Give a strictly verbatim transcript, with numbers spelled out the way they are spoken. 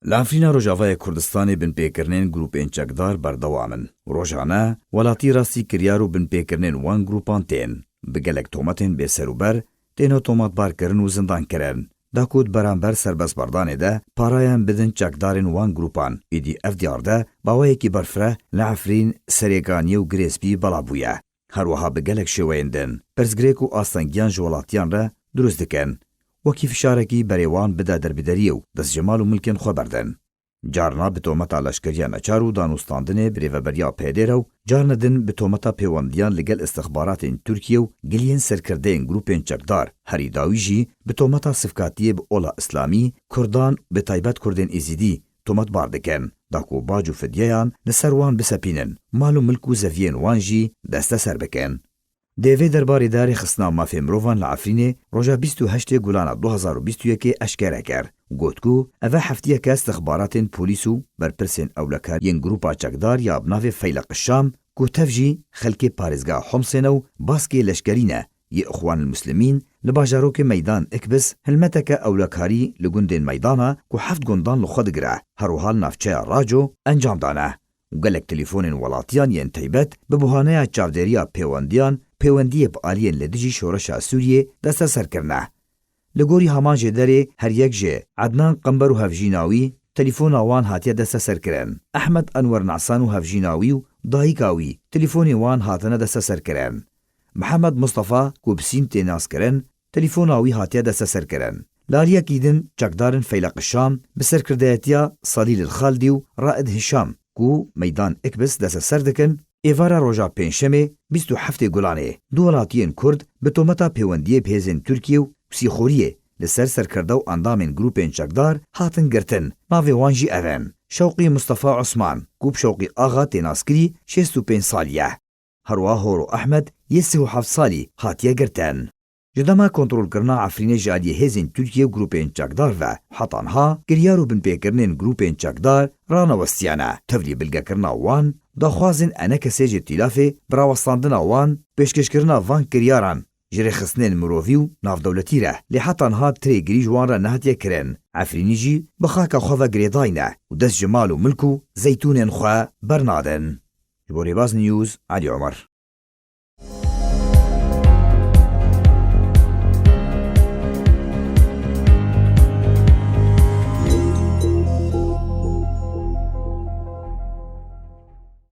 Li Efrîna Rojavayê Kurdistanê binpêkirinên grûpên çekdar berdewam in. Rojane, welatî rastî kiryar û binpêkirinên wan grûpan tên. Bi gelek tometên bêserûber, têne tomatbar kirin û zindan kirin. Da ku di beramber serbestberdanê de parayan bidin çekdarên wan grûpan, êdî ev diyar de baweyekî berfireh li Efrîn, Serêkaniyê û Girê Spî bela bûye. Her wiha bi gelek şêweyên din pirsgirêk û astengiyan ji welatiyan re dirust dikin. Wekî fişarekî berê wan bide derbederiyê û dest ji mal û milkên xwe berdin. Carna bi tometa leşkeriya neçar û danûstandinê bi rêveberiya P D R û carna din bi tometa pêwendiyan li gel istixbaratên Tirkiye û giliyên serkirdeyên grûpên çekdar, herî dawî jî bi tometa sivkatiyê bi ola Îslamî, Kurdan, bi taybet Kurdên Êzîdî tometbar dikin, da ku bac û fidyeyan li ser wan bisepînin, mal û milk û zeviyên wan jî desteser bikin. Di vê derbarê de Rêxistina Mafê Mirovan li Efrînê roja bîst û heştê Gulana du hazar û bîst û yekê eşkere kir. Got ku ev e heftiyeke istixbaratên polîs û berpirsên ewlekar yên grûpa çekdar ya bi navê Feyleq Şam, ku tev jî xelkê parêzgeha Homsê ne û baskê leşkerî ne, yê Ixwanil Muslimîn, li bajarokê Meydan Ikbis hilmeteke ewlekarî li gundên Meydana ku heft gundan li xwe digire, her wiha li navçeya Raco encam dane. Û gelek telîfonên welatiyan yên taybet bi buhaneya çavdêriya pêwendiyan, pêwendiyê bi aliyên li dijî şoreşa Sûriyê desteser kirine. Li gorî heman jêderê her yek ji Ednan Qember û hevjîna wî, telîfona wan hatiye desteserkirin. Ehmed Enwer Nasan û hevjîna wî û dayika wî, telîfonên wan hatine desteserkirin. Mihemed Mustafa, ku bi Sîn tê naskirin, telîfona wî hatiye desteserkirin. Li aliyekî din, çekdarên Feyleq Şam bi serkirdeyetiya Salîl El Xaldî û Raed Hişam, ku Meydan Ikbis desteser dikin, êvara roja Pêncşemê, bîst û heftê Gulanê, du welatiyên Kurd bi tometa pêwendiyê bi hêzên Tirkiye û pisîxoriyê li ser serkirde û endamên grûpên çekdar hatin girtin. Navê wan jî ev in: Şewqî Mustafa Osman, ku bi Şewqî Axa tê naskirî, şêst û pênc salî ye. Herwiha Horo Ehmed yê sî û heft salî hatiye girtin. Ji dema kontrolkirina Efrînê ji aliyê hêzên Tirkiye û grûpên çekdar ve heta niha kiryar û binpêkirinên grûpên çekdar ranewestiyane. Tevlî bilgekirina wan, daxwazên enekesê ji tîlafê bi rawestandina wan, pêşkêşkirina van kiryaran ji rêxistinên mirovî û navdewletî re, lê heta niha tirê girî ji wan re nehatiye kirin. Efrînî jî bi xaka xwe ve girêdayî ne û dest ji mal û milk û zeytûnên xwe bernadin. Ji bo Rêbaz News, Elî Omer.